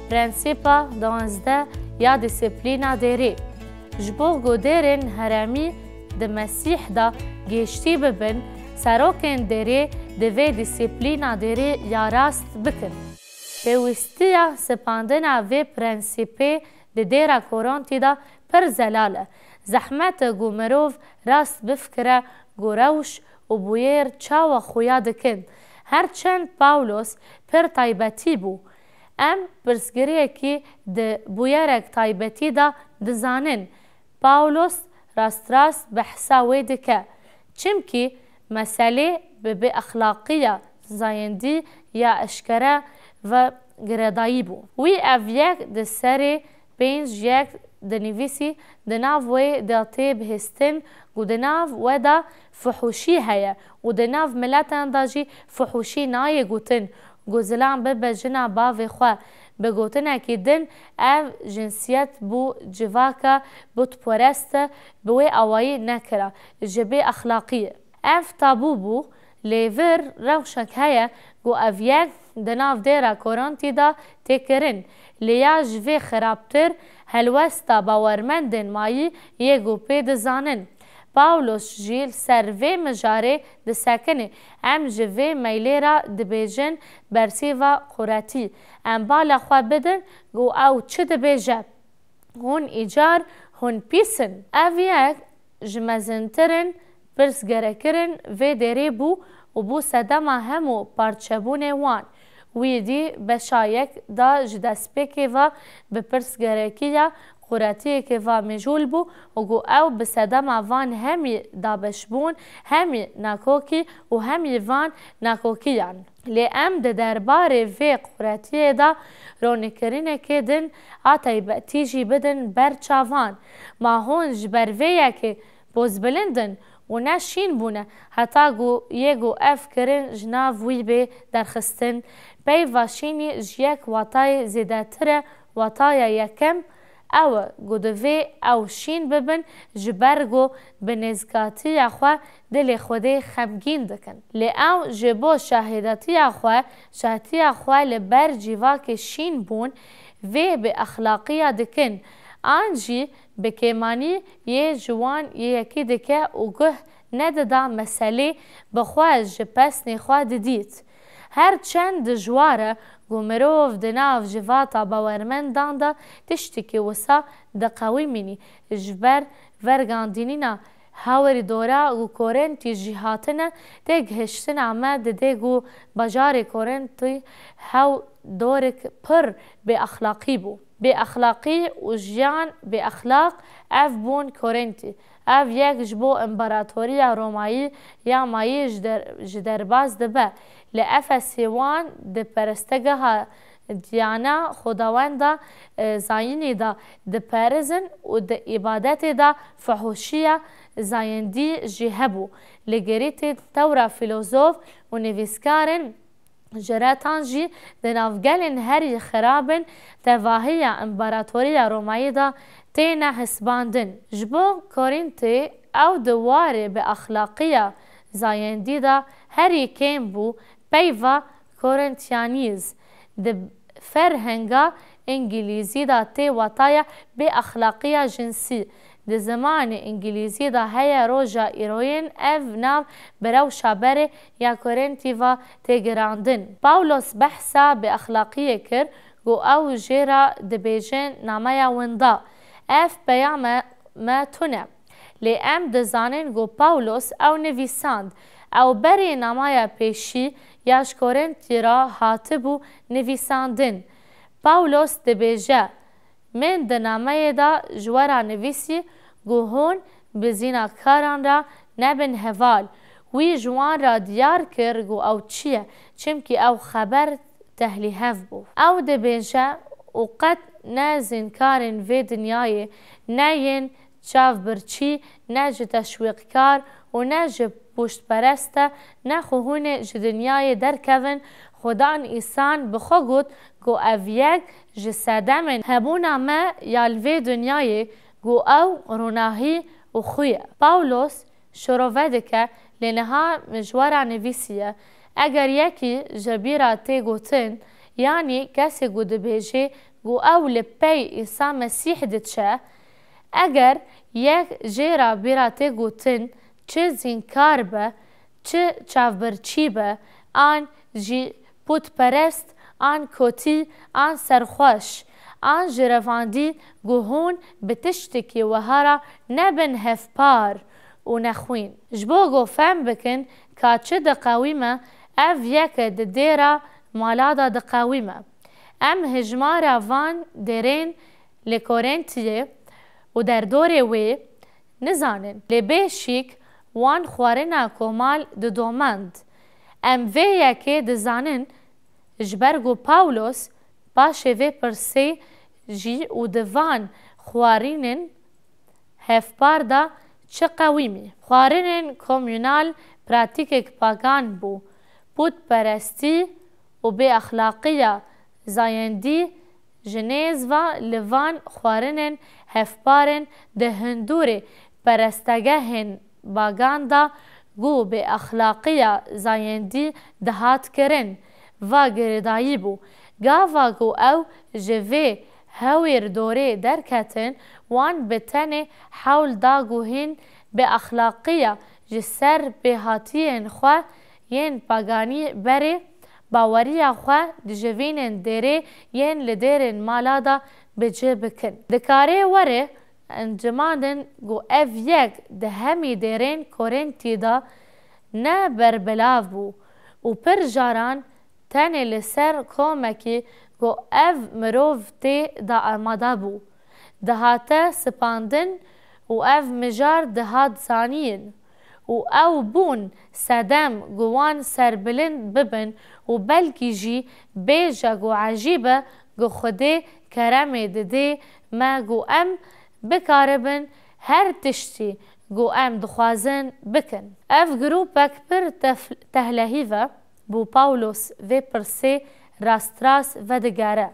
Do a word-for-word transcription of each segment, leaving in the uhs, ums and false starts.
Prensîpa duwazdeh ya dîsîplîna dêrê. Ji bo ku dêrên herêmî di Mesîh de gêştî bibin, serokên dêrê divê dîsîplîna dêrê ya rast bikin. Pêwîstiya sepandina vê prensîpê di dêra Korintî de pir zelal e. Zehmet e ku mirov rast bifikire ku rewş û bûyer çawa xuya dikin. Her çend Pawlos pir taybetî bû, em pirsgirêkî di bûyerek taybetî de dizanin. Pawlos rastrast behsa wê dike, çimkî meselê bi bêexlaqiya zayendî ya eşkere ve girêdayî bû. Wî ev yek di serê pênc yek dinivîsî, di nav wê de tê bihîstin ku di nav we de fuhuşî heye û di nav miletan de jî fuhuşî nayê gotin ku zilam bibe jina bavê xwe. Bi gotinekî din, ev jinsiyet bû civaka butperest e, bi wê awayî nekira, ji bêexlaqî ye. Ev tabû bû, lê vir rewşek heye ku ev yek di nav dêra Korintî de tê kirin, lê ya ji vê xirabtir helwesta bawermendên mayî yê ku pê dizanin. Pawlos jî li ser vê mijarê disekine. Em ji vê meylê re dibêjin bersîva quretî. Em bala xwe bidin ku ew çi dibêje. Hûn îcar, hûn pîs in. Ev yek ji mezintirin pirsgerekirin vê dêrê bû û bû sedema hemû parçebûnê wan. Wî dî beşa yek de ji destpêkê ve bi pirsgerekiya quretiyekê ve mijûl bû û ku ew bi sedema van hemî dabeşbûn, hemî nakokî û hemî van nakokiyan. Lê em di derbarê vê quretiyê de ronîkirinekê din a taybetî jî bidin ber çavan. Ma hûn ji ber vê yekê pozbilind in û ne şîn bûne, heta ku yê ku ev kirin ji nav wî bê derxistin. Peyva şînî ji yek watayê zêdetir e, wataya yekem ew e ku divê ew şîn bibin, ji ber ku bi nêzikatiya xwe dilê Xwedê xemgîn dikin. Lê ew ji bo şahidatiya xwe, şahitiya xwe li ber civakê şîn bûn, vê bêexlaqiya dikin. An jî bi kêmanî yê ji wan yê yekî dike û guh nedida meselê, bi xwe ji pesnê xwe didît. Her çend dijwar e ku mirov di nav civata bawermendan de tiştekî wisa diqewimînî, ji ber vergandînîna hawirî dora ku Korintî jî hatine, têgihiştina me dide ku bajarê Korintî hew dorik pir bêexlaqî bû. Bêexlaqî û jiyan bêexlaq, ev bûn Korintî. Ev yek ji bo împaratoriya Romayî ya mayî ji der-, ji derbas dibe. Li Efesê wan di perestegeha Diyana xwedawenda, e, zayînî de diperizin û di îbadetê de fuhuşiya zayendî jî hebû. Li girîtê tewra fîlozof û nivîskarên Ji retan jî di nav gelên herî xirab in, tevahiya împaratoriya Romayî de têne hesibandin. Ji bo Korîntê ew di warê bêexlaqiya zayendî de herî kêm bû, peyva Korinthiyanîz. Di ferhenga îngilîzî de tê wataya bêexlaqiya jinsî. Di zimanê îngilîzî de heye roja îroyên ev nav bi rewşa berê ya Korintî ve tê girandin. Pawlos behsa bêexlaqiyê kir, ku ew jê re dibêjin nameya winda. Ev peyama me tune. Lê em dizanin ku Pawlos ew nivîsand. Ew berê namaya pêşî ya ji Korintî re hatibû nivîsandin. Pawlos dibêje, Min di nameyê de ji we re nivîsî ku hûn bi zînakaran re nebin heval. Wî ji wan re diyar kir ku ew çi ye, çimkî ew xeber tehlîhev bû. Ew dibêje, Û qet ne zînkarên vê dinyayê, ne yên çavbirçî, ne ji teşwîqkar û ne ji pûştperest e, ne xwe hûnê ji dinyayê derkevin, Xudan îsan bi xwe got ku ev yek ji sedemên hebûna me ya li vê dinyayê, ku ew ronahî û xwe ye. Pawlos şirove dike, lê niha min ji we re nivîsiye. Eger yekî ji bîra tê gotin, yanî kesê ku dibêjê, ku ew li pey Îsa Mesîh diçe, eger yek jê re bîra tê gotin, çi zînkar be, çi çavbirçî be, an jî pûtperest, an kotî, an serxweş, an ji revandî ku hûn bi tiştekî wiha re nebin hevpar û nexwîn. Ji bo ku fem bikin ka çi diqewîme, ev yek di dêra mala de diqewîme. Em hejmara van dêrên li Korintiyê û derdorê wê nizanin, lê bê şîk wan xwarina komal didomand. Em vê yekê dizanin, ji ber ku Pawlos paşê vê pirsê jî û di van xwarînên hevpar de çi qewîmî. Xwarinên komûnal pratîkek pagan bû. Pûtperestî û bêexlaqiya zayendî ji nêz ve li van xwarinên hevparên di hundurê perestegehên pagan de ku bêexlaqiya zayendî dihat kirin, va girêdayî bû. Gava ku ew ji vê hewîr dorê derketin, wan bi tenê hewl da ku hîn bêexlaqiya ji ser pêhatiyên xwe yên paganî berê, baweriya xwe dijivînin dêrê yên li dêrên mala de bi cih bikin. Dikare were encimandin ku ev yek di hemî dêrên Korintî de ne berbilav bû û pir caran tenê li ser komekî ku ev mirov tê de amade bû, dihate sipandin û ev mijar dihat zanîn û ew bûn sedem ku wan serbilind bibin û belkî jî bêje ku ecîb e ku Xwedê keremê didê me ku em bikaribin her tiştî ku em dixwazin bikin. Ev grûpek pir tef-, tehlehîv e, bo Pawlos vê pirsê rastrast vedigere.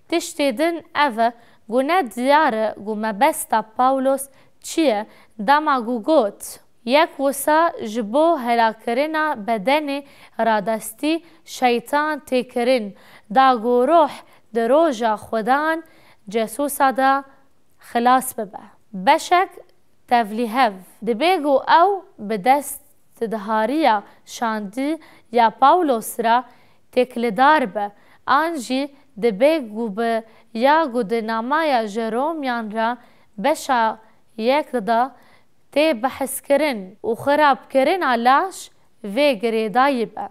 Tiştê din ev e ku ne diyar e ku mebesta Pawlos çi ye dema ku got, yek wisa ji bo helakirina bedenê radestî şeytan tê kirin, da ku ruh di roja Xudan Cesûsa de xilas bibe. Beşek tevlîhev. Dibê ku ew bi destdihariya şandî ya Pawlos re têkildar be, an jî dibê ku bi ya ku di namaya ji Romyan re beşa yek de tê behskirin û xirabkirina laş vê girêdayî be.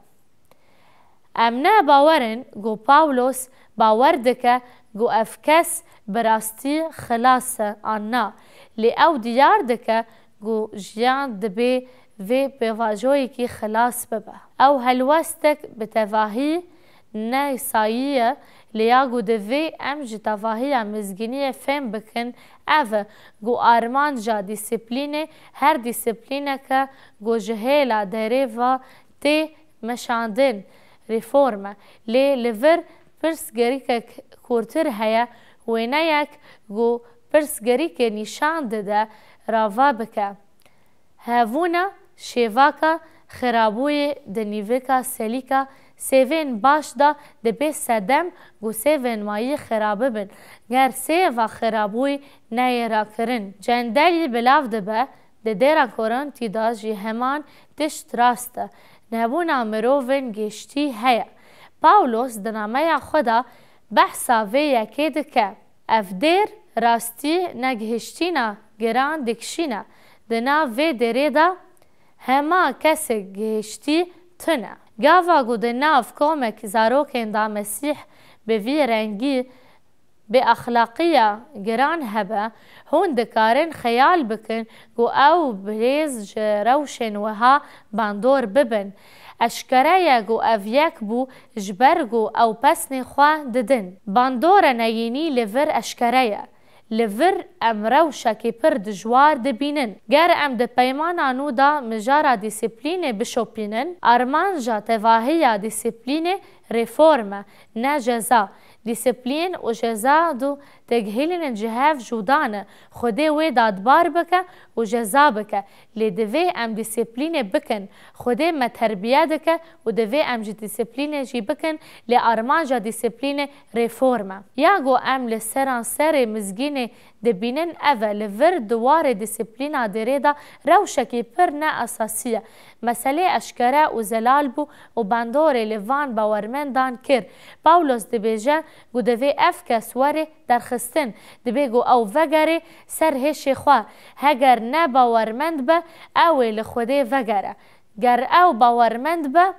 Em ne bawer in ku Pawlos bawer dike ku ev kes bi rastî xilas e an na, lê ew diyar dike ku jiyan dibê vê pêvajoyekî xilas bibe. Ew helwestek bi tevahî ne yasayî ye, lê ya ku divê em ji tevahiya mizgîniyê fêm bikin, ev e ku armanca dîsiplînê her dîsiplîneke ku ji hêla derê ve tê meşandin, reform e. Lê li vir pirsgirêkek kûrtir heye, wêneyek ku pirsgirêkê nîşan dide, rava bike. Hebûna şêvaka xirabûyê di nîvika selîka sêvên baş de dibê sedem ku sêvên mayî xirab bibin, ger sêva xirabûyî neyê rakirin. Cendelî bilav dibe, di dêra Korintî de jî heman tişt rast e. Nebûna mirovên giştî heye. Pawlos di nameya xwe de behsa vê yekê dike. Ev dêr rastî negihiştîna giran dikişîne. Di nav vê dêrê de hema kesê gihiştî tune. Gava ku di nav komek zarokên de Mesîh bi vî rengî bêexlaqiya giran hebe, hûn dikarin xeyal bikin ku ew bi hêz ji rewşên wiha bandor bibin. Eşkere ye ku ev yek bû, ji ber ku ew pesnê xwe didin. Bandora neyînî li vir eşkere ye. Li vir em rewşekî pir dijwar dibînin. Ger em di peymana nû de mijara dîsiplînê bişopînin, armanca tevahiya dîsiplînê reform e, ne ceza. Dîsiplîn û ceza du têgihilînên ji hev cuda ne. Xwedê wê dadbar bike û ceza bike. Lê divê em dîsiplînê bikin. Xwedê me terbiye dike û divê em ji dîsiplînê jî bikin. Lê armanca dîsiplînê reform e. Ya ku em li seranserê mizgînê dibînin, ev e, li vir di warê dîsiplîna dêrê de rewşekî pir ne esasî ye. Meselê eşkere û zelal bû û bandorê li van bawermendan kir. Pawlos dibêje ku divê ev kes were derxistin, divê ku ew vegere ser hêşê xwe. Heger ne bawermend be, ew ê li Xwedê vegere. Ger ew bawermend be,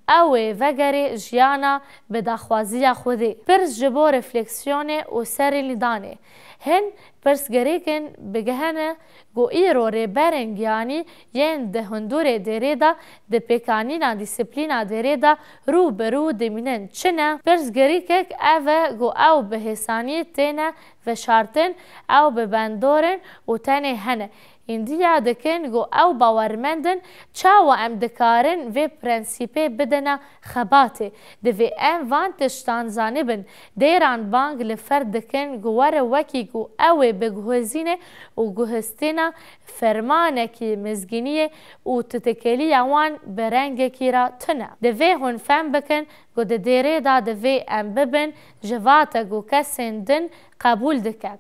ew ê vegere jiyana bi daxwaziya Xwedê. Pirs ji bo refleksiyonê û serîlîdanê. Hin pirsgirêkin bigihene ku îro rêberên giyanî yên di hundurê dêrê de, di pêkanîna dîsiplîna dêrê de rû bi rû dimînin. Çi ne? Pirsgirêkek ev e ku ew bi hêsanî têne veşartin, ew bi bandor in û tenê hene. Îndiya dikin ku ew bawermend in, çawa em dikarin vê prensîpê bidine xebatê? Divê em van tiştan zanibin. Dêran bang li ferd dikin ku were wekî ku ew ê biguhezîne û guhistîna fermanekî mizgîniyê û titekeliya wan bi rengekî re tune. Divê hûn fehm bikin ku di dêrê de divê em bibin civate ku kesên din qebûl dike.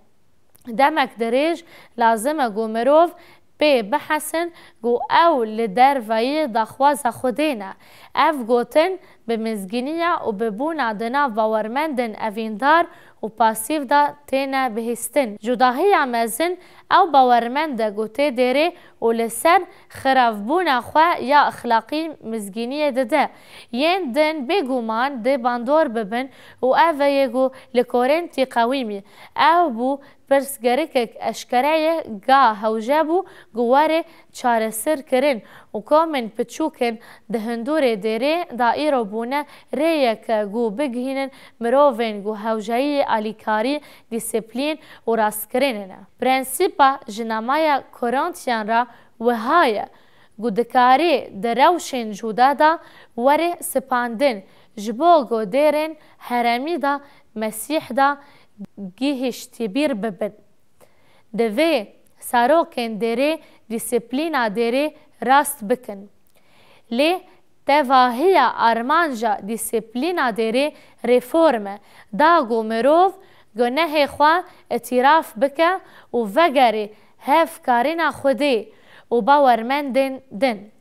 Demek dirêj lazim e ku mirov pê bihesin ku ew li derveyî daxwaza Xwedê ne. Ev gotin bi mizgîniya û bi bûna di nav bawermendên evîndar û pasîv de têne bihîstin. Cudahiya mezin ew bawermend e ku tê dêrê û li ser xiravbûna xwe ya exlaqî mizgîniyê dide. Yên din bêguman dê bandor bibin û ev e yê ku li Korintî qewîmî. Ew bû pirsgirêkek eşkere ye, ga hewce bû ku were çareserkirin û komên piçûkên di hundurê dêrê de îro bûne rêyeke ku bigihînin mirovên ku hewceyî alîkarî, dîsiplîn û rastkirinê ne. Prensîpa ji namaya Korintiyan re wiha ye ku dikarê di rewşên cuda de were sipandin, ji bo ku dêrên herêmî de Mesîh de gihiştîbîr bibin. Divê serokên dêrê dîsiplîna dêrê rast bikin. Lê tevahiya armanca dîsiplîna dêrê reform e, da ku mirov gunehê xwe îtiraf bike û vegerê hevkarîna Xwedê û bawermendên din.